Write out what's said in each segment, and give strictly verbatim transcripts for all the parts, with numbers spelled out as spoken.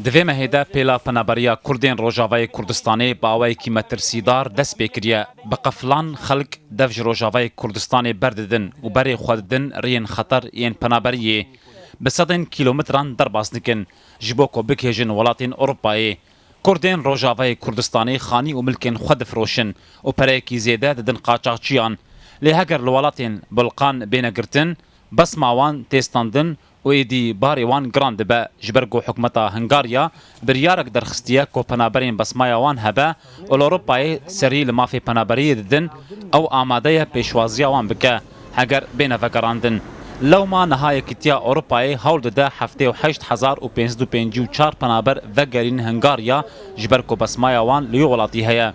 Di vê mehê de pêla penaberiya Kurdên Rojavayê Kurdistanê bi awayekî metirsîdar dest pê kiriye. Bi qefilan xelk dev ji Rojavayê Kurdistanê berdidin û berê xwe didin riyên xeter yên penaberiyê. Bi sedên kîlometran derbas dikin ji bo ku bigihêjin welatên Ewropayê. Kurdên Rojavayê Kurdistanê xanî û milkên xwe difiroşin û pereyekî zêde didin qaçaxçiyan. Lê heger li welatên Balkan bêne girtin, besma wan tê standin û êdî barê wan giran dibe, ji ber ku hikûmeta Hungarya biryarek derxistiye ku penaberên besmaya wan hebe û li Ewropayê serî li mafê penaberiyê didin, ew amade ye pêşwaziya wan bike, heger bêne vegerandin. Lewma niha Yekîtiya Ewropayê hewl dide heftê û heşt hezar û pênc sed û pêncî û çar penaber vegerîn Hungarya, ji ber ku besmaya wan li wî welatî heye.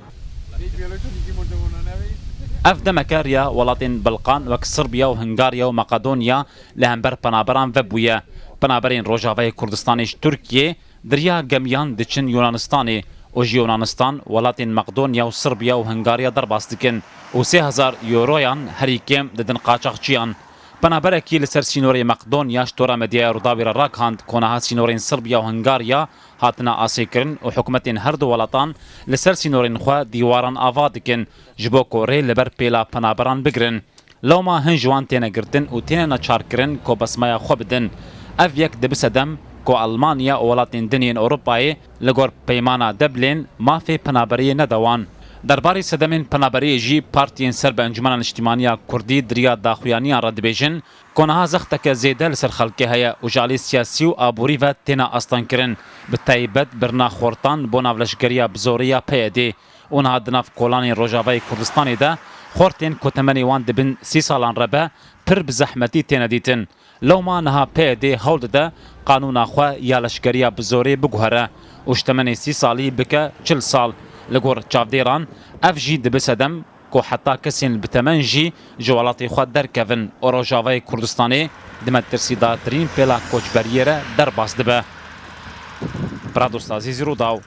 Ev demeke riya welatên Balkan wek Sirbiya û Hungarya û Makedonya li hember penaberan vebûye. Penaberên Rojavayê Kurdistanê ji Tirkiyê di riya gemiyan diçin Yunanistanê û ji Yunanistan welatên Makedonya û Sirbiya û Hungarya derbas dikin û sê hezar euroyan herî kêm didin qaçaxçiyan. Penaberekî li ser sînorê Makedonya ji tora medyaya Rûdawî re ragihand ku niha sînorên Sirbiya û Hungarya hatine asêkirin û hikûmetên her du welatan li ser sînorên xwe dîwaran ava dikin ji bo ku rê li ber pêla penaberan bigirin. Lewma hin ji wan têne girtin û têne neçarkirin ku besmaya xwe bidin. Ev yek dibe sedem ku Elmanya û welatên din yên Ewropayê li gor peymana Dublin mafê penaberiyê nede wan. Derbarê sedemên penaberiyê jî partiyên ser bi Encûmena Niştîmaniya Kurdî di riya daxuyaniyan re dibêjin ku niha zexteke zêde li ser xelkê heye û ji alî siyasî û aborî ve têne astengkirin, bi taybet birina xortan bo navleşgeriya bi zorê ya P Y D. Û niha di nav kolanên Rojavayê Kurdistanê de xortên ku temenê wan di bin sî salan re be, pir bi zehmetî têne dîtin. Lewma niha P Y D hewl dide qanûna xwe ya leşkeriya bi zorê biguhere û ji temenê sî salî bike çil sal. Li gor çavdêran ev jî dibe sedem ku heta kesên bi temen jî ji welatê xwe derkevin û Rojavayê Kurdistanê di metirsîdartirîn pêla koçberiyê re derbas dibe. Brad Ustazî, Rûdaw.